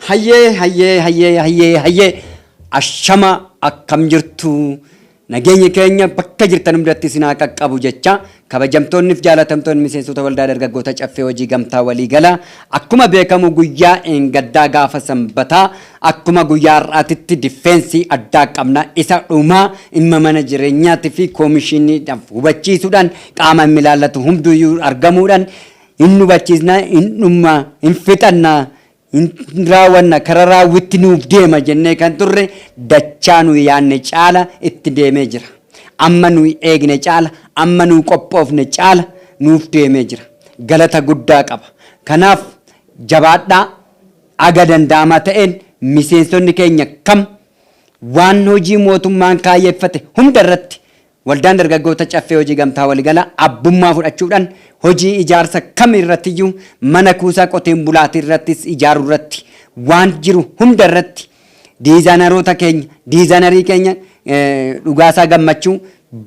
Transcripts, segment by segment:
Hayyee, hayyee, hayyee, hayyee, hayyee! Ashama, akkam jirtu? Nageenyi keenya bakka jirtan hundatti isin haa qaqqabu jecha, kabajamtoonni fi jaalatamtoonni miseensota Waldaa Dargaggoota Caffee Hojii Gamtaa Waliigalaa, akkuma beekamu guyyaa eengaddaa gaafa Sanbataa akkuma guyyaa har'aatitti difeensii addaa qabna, isa dhumaa dhimma mana jireenyaatii fi koomishiniidhaaf hubachiisuudhaan qaama inni ilaallatu hunduyyuu argamuudhaan hin hubachiisna, hin dhumma, hin fixanna, hin raawwanna, kara raawwitti nuuf deema jennee kan turre dachaa nuyi yaanne caala itti deemee jira. Amma nuyi eegne caala, amma nuyi qophoofne caala nuuf deemee jira. Galata guddaa qaba. Kanaaf jabaadhaa, aga danda'amaa ta'een miseensonni keenya kam waan hojii mootummaan kaayyeffate hunda irratti Waldaan Dargaggoota Caffee Hojii Gamtaa Waliigalaa abbummaa fudhachuudhaan hojii ijaarsa kam irrattiyyuu, mana kuusaa qoteen bulaatii irrattis ijaaruu irratti, waan jiru hunda irratti diizaanaroota keenya, diizaanarii keenya Dhugaasaa Gammachuu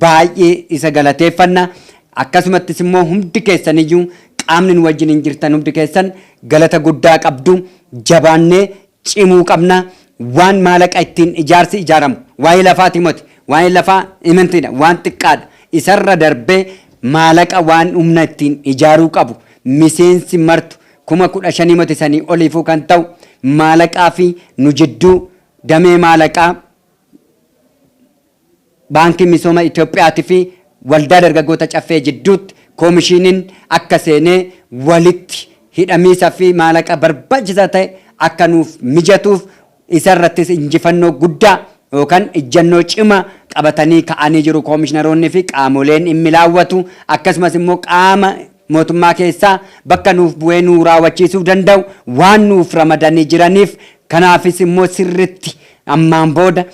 baay'ee isa galateeffanna. Akkasumattis immoo hundi keessaniyyuu, qaamni nu wajjin hin jirtan hundi keessan galata guddaa qabdu. Jabaannee cimuu qabna. Waan maalaqa ittiin ijaarsi ijaaramu, waa'ee lafaati moti, waa'ee lafaa imintiidha, waan xiqqaadha. Isarra darbee maalaqa waan humna ittiin ijaaruu qabu miseensi martu 15,000 moti, sanii oliifuu kan ta'u maalaqaa fi nu jidduu damee maalaqaa Baankii Misooma Itoophiyaatii fi Waldaa Dargaggoota Caffee jidduutti koomishiiniin akka seenee walitti hidhamiisa fi maalaqa barbaachisaa ta'e akka nuuf mijatuuf isa irrattis injifannoo guddaa yookaan ijjannoo cimaa qabatanii ka'anii jiru koomishinaroonni fi qaamoleen dhimmi ilaawwatu. Akkasumas immoo qaama mootummaa keessaa bakka nuuf bu'ee nuu raawwachiisuu danda'u waan nuuf ramadanii jiraniif, kanaafis immoo sirritti ammaan booda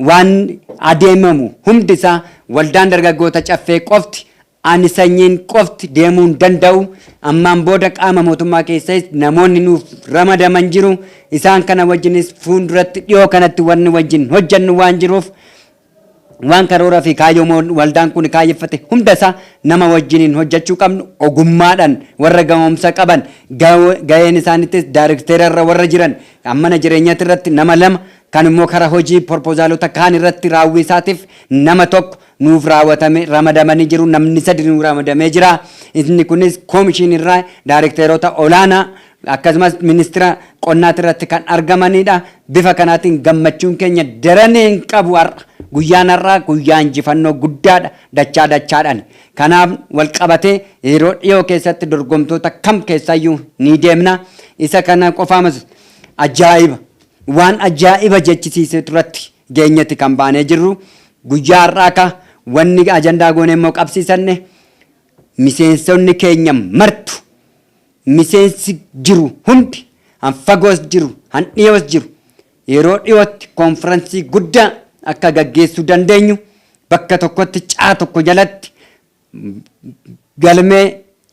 waan adeemamu hundi isaa Waldaan Dargaggoota Caffee qofti, ani Sanyiin qofti deemuu hin danda'u. Ammaan booda qaama mootummaa keessais namoonni nuuf ramadaman jiru. Isaan kana wajjinis fuulduratti dhiyoo kanatti wanni wajjin hojjennu waan jiruuf, waan karoora fi kaayyoo waldaan kun kaayyeffate hunda isaa nama wajjiniin hojjechuu qabnu, ogummaadhaan warra gahumsa qaban, gaheen isaanittis daarikteerarra warra jiran mana jireenyaatti irratti nama lama, kan immoo kara hojii porpozaalota kaan irratti raawwii isaatiif nama tokko nuuf raawwatame ramadamanii jiru. Namni sadi nuuf ramadamee jira. Inni kunis koomishinirraa daarikteerota olaanaa, akkasumas ministira qonnaati irratti kan argamanidha. Bifa kanaatiin gammachuun keenya daranee hin qabu har'a. Guyyaan har'aa guyyaa injifannoo guddaadha, dachaa dachaadhaan. Kanaaf wal qabatee yeroo dhiyoo keessatti dorgomtoota kam keessayyuu ni deemna. Isa kana qofaamas, ajaa'iba, waan ajaa'iba jechisiise turatti geenyetti kan baanee jirru. Guyyaa har'aa ka wanni ajandaa goone immoo qabsiisanne, miseensonni keenya martu, miseensi jiru hundi, han fagoos jiru, han dhiyoos jiru, yeroo dhiyootti koonfiransii guddaa akka gaggeessuu dandeenyu, bakka tokkotti caa tokko jalatti galmee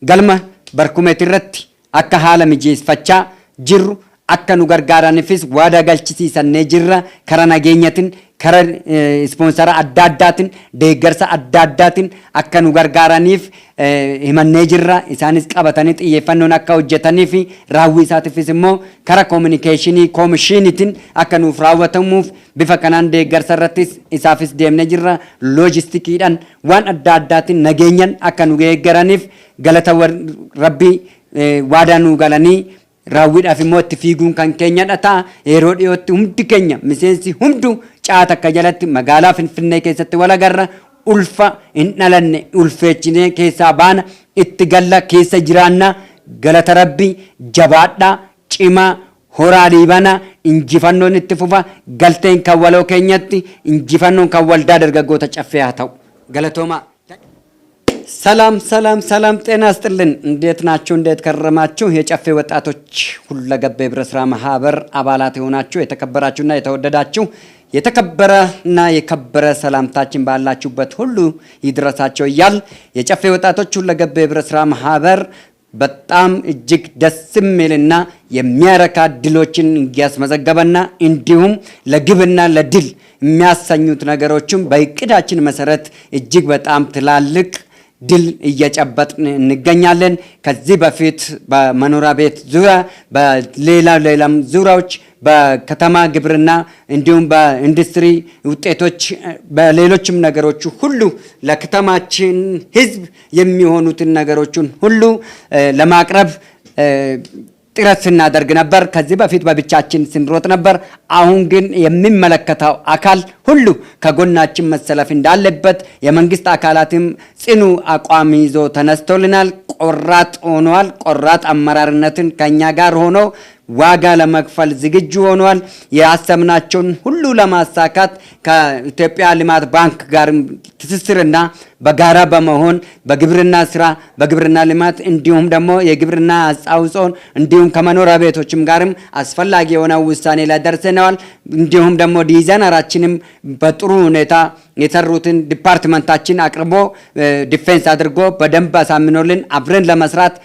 galma Barkumeet irratti akka haala mijeeffachaa jirru akka nu gargaaranifis waadaa galchisiisannee jirra. Kara nageenyatin, kara ispoonsara adda addaatin, deeggarsa adda addaatin akka nu gargaaraniif himannee jirra. Isaanis qabatanii xiyyeeffannoon akka hojjetanii fi raawwii isaatiifis immoo kara koominikeeshinii koomishiinitiin akka nuuf raawwatamuuf bifa kanaan deeggarsa irrattis isaafis deemnee jirra. Loojistikiidhaan, waan adda addaatiin, nageenyan akka nu deeggaraniif galata Rabbii waadaa nuu galanii, raawwiidhaaf immoo itti fiiguun kan keenyadha ta'a. Yeroo dhiyootti hundi keenya, miseensi hunduu caa takka jalatti magaalaa Finfinnee keessatti wal agarra. Ulfa hin dhalanne ulfeechinee keessaa baana, itti galla, keessa jiraanna. Galata Rabbii, jabaadhaa, cimaa, horaa Liibana. Injifannoon itti fufa. Galteen kan waloo keenyatti, injifannoon kan Waldaa Dargaggoota Caffee haa ta'u. Galatoomaa. ሰላም ሰላም ሰላም፣ ጤና ይስጥልን። እንዴት ናችሁ? እንዴት ከረማችሁ? የጨፌ ወጣቶች ሁለገብ የህብረት ስራ ማህበር አባላት የሆናችሁ የተከበራችሁና የተወደዳችሁ፣ የተከበረ እና የከበረ ሰላምታችን ባላችሁበት ሁሉ ይድረሳችሁ እያልን፣ የጨፌ ወጣቶች ሁለገብ የህብረት ስራ ማህበር በጣም እጅግ ደስ የሚልና የሚያረካ ድሎችን እያስመዘገበና እንዲሁም ለግብና ለድል የሚያሰኙት ነገሮችም በእቅዳችን መሰረት እጅግ በጣም ትላልቅ ድል እየጨበጥን እንገኛለን። ከዚህ በፊት በመኖሪያ ቤት ዙሪያ፣ በሌላ ሌላም ዙሪያዎች፣ በከተማ ግብርና እንዲሁም በኢንዱስትሪ ውጤቶች፣ በሌሎችም ነገሮች ሁሉ ለከተማችን ሕዝብ የሚሆኑትን ነገሮችን ሁሉ ለማቅረብ ጥረት ስናደርግ ነበር። ከዚህ በፊት በብቻችን ስንሮጥ ነበር። አሁን ግን የሚመለከተው አካል ሁሉ ከጎናችን መሰለፍ እንዳለበት የመንግስት አካላትም ጽኑ አቋም ይዞ ተነስቶልናል። ቆራጥ ሆኗል። ቆራጥ አመራርነትን ከኛ ጋር ሆኖ ዋጋ ለመክፈል ዝግጁ ሆኗል። ያሰብናቸውን ሁሉ ለማሳካት ከኢትዮጵያ ልማት ባንክ ጋር ትስስርና በጋራ በመሆን በግብርና ስራ፣ በግብርና ልማት እንዲሁም ደግሞ የግብርና አስተዋጽኦን እንዲሁም ከመኖሪያ ቤቶችም ጋርም አስፈላጊ የሆነ ውሳኔ ላይ ደርሰነዋል። እንዲሁም ደግሞ ዲዛይነራችንም በጥሩ ሁኔታ የሰሩትን department ኣችን አቅርቦ defense አድርጎ በደንብ አሳምኖልን አብረን ለመስራት፣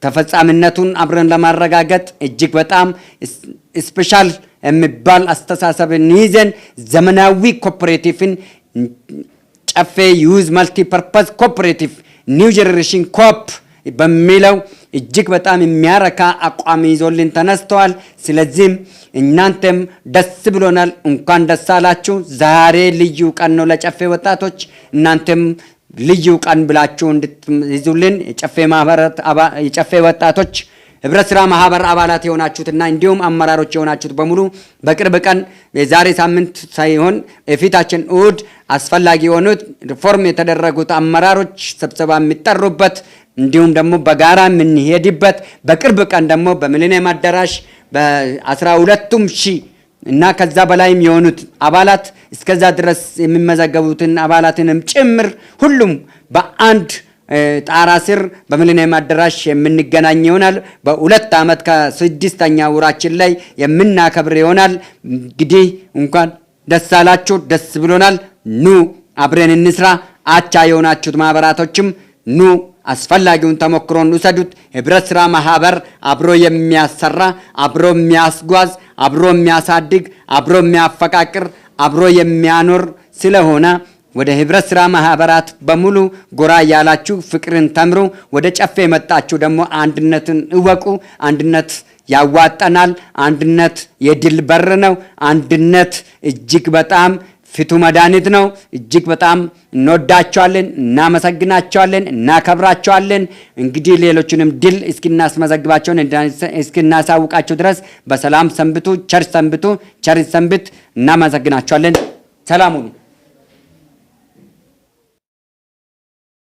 ተፈጻሚነቱን አብረን ለማረጋገጥ እጅግ በጣም special የሚባል አስተሳሰብን ይዘን ዘመናዊ cooperative ን፣ ጨፌ Youth Multipurpose Cooperative New Generation Co-op በሚለው እጅግ በጣም የሚያረካ አቋም ይዞልን ተነስተዋል። ስለዚህም እናንተም ደስ ብሎናል። እንኳን ደስ አላችሁ። ዛሬ ልዩ ቀን ነው ለጨፌ ወጣቶች። እናንተም ልዩ ቀን ብላችሁ እንድትይዙልን የጨፌ ወጣቶች ህብረት ስራ ማህበር አባላት የሆናችሁትና እንዲሁም አመራሮች የሆናችሁት በሙሉ በቅርብ ቀን፣ የዛሬ ሳምንት ሳይሆን የፊታችን እሁድ፣ አስፈላጊ የሆኑት ሪፎርም የተደረጉት አመራሮች ስብሰባ የሚጠሩበት እንዲሁም ደግሞ በጋራ የምንሄድበት፣ በቅርብ ቀን ደግሞ በሚሊኒየም አዳራሽ በ12,000 እና ከዛ በላይም የሆኑት አባላት፣ እስከዛ ድረስ የሚመዘገቡትን አባላትንም ጭምር ሁሉም በአንድ ጣራ ስር በሚሊኒየም አዳራሽ የምንገናኝ ይሆናል። በ2 ዓመት ከ6ኛ ወራችን ላይ የምናከብር ይሆናል። እንግዲህ እንኳን ደስ አላችሁ፣ ደስ ብሎናል። ኑ አብረን እንስራ። አቻ የሆናችሁት ማህበራቶችም ኑ አስፈላጊውን ተሞክሮን ውሰዱት። ህብረት ስራ ማህበር አብሮ የሚያሰራ፣ አብሮ የሚያስጓዝ፣ አብሮ የሚያሳድግ፣ አብሮ የሚያፈቃቅር፣ አብሮ የሚያኖር ስለሆነ ወደ ህብረት ስራ ማህበራት በሙሉ ጎራ ያላችሁ ፍቅርን ተምሩ። ወደ ጨፌ የመጣችሁ ደግሞ አንድነትን እወቁ። አንድነት ያዋጠናል። አንድነት የድል በር ነው። አንድነት እጅግ በጣም ፍቱን መድኃኒት ነው። እጅግ በጣም እንወዳቸዋለን፣ እናመሰግናቸዋለን፣ እናከብራቸዋለን። እንግዲህ ሌሎችንም ድል እስክናስመዘግባቸውን እስክናሳውቃቸው ድረስ በሰላም ሰንብቱ። ቸር ሰንብቱ። ቸር ሰንብት። እናመሰግናቸዋለን። ሰላም ሁኑ።